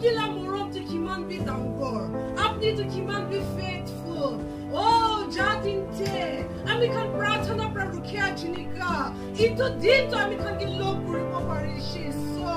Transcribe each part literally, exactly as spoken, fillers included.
Kila morom tu kiman bi dangor, apni tu kiman bi faithful. Oh, jadinte, ami khan prarthana pra rukhe achinika, itu din tu ami khan ke love kuribo pari shi so.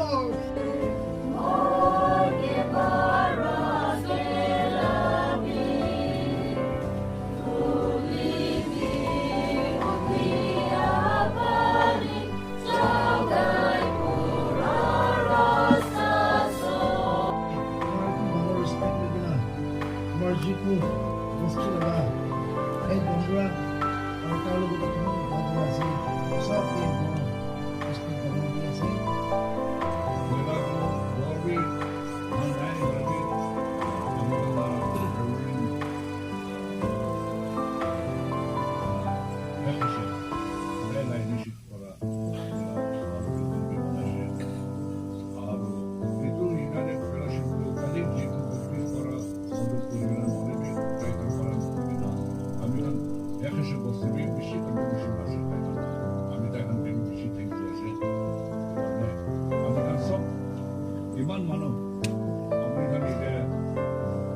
Iman manu, ami khan ite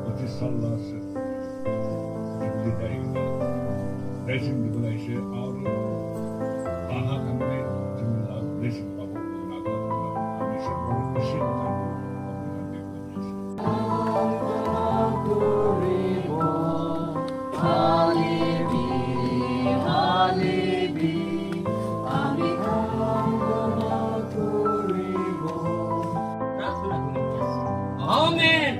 pochis sal la ase, jubilee time la blessing dibole aishe, aru aha khan bi jubilee la blessing pabo kona kona ami sob bishi kona ami khan bi pochis. Amen.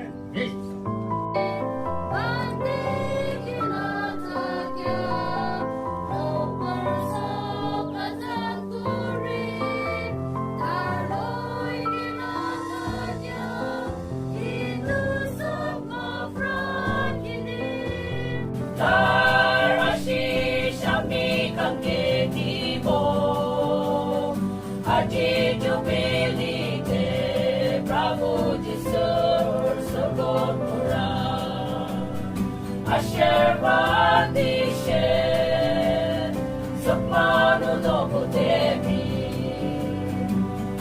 Ashirvadishe, Sopmanu Dokutemi.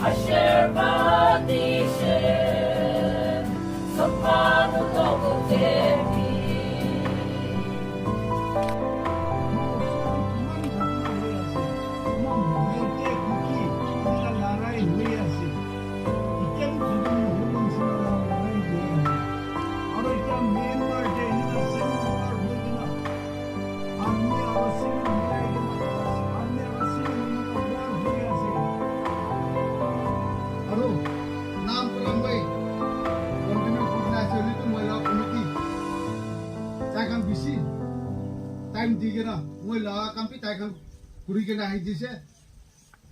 Ashirvadishe, Sopmanu Dokutemi. Aro, nam kurambai, continue kurina ase, ritu moila committee. Tai khan bishi time di kena, moila kampi tai khan kuri kena hai dise.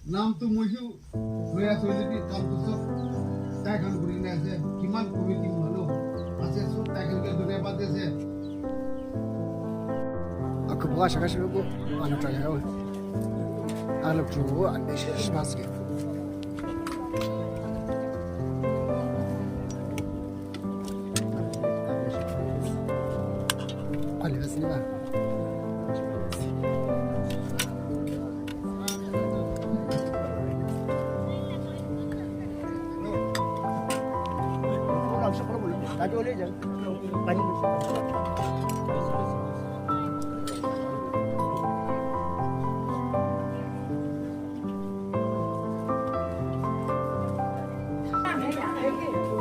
Nam tu moihu, moila soili bi kam tu sob tai khan kuri kena ase, kiman committee manu ase, sob tai khan ke dhanyabad dise. Aku buka shaka shaka ko, anu try hawe. Alok chu, anu shi shi mas ke.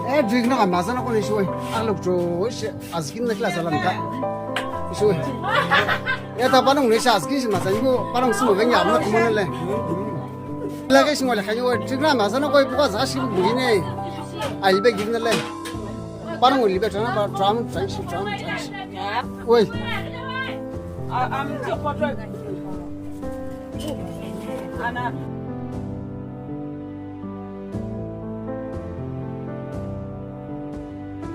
Eh, drink na masa na ko ni shuwe. Alok cho shi askin na class alam ka. Shuwe. Eh, ta panung ni shi askin shi masa ni ko panung sumo vengi amna kumana le. Lagi shi ngole khayo drink na masa na ko ipuka za shi bu ni. Ai be givna le. Panung libe tana ba tram tram shi tram tram shi. Oi. I'm so. Ana.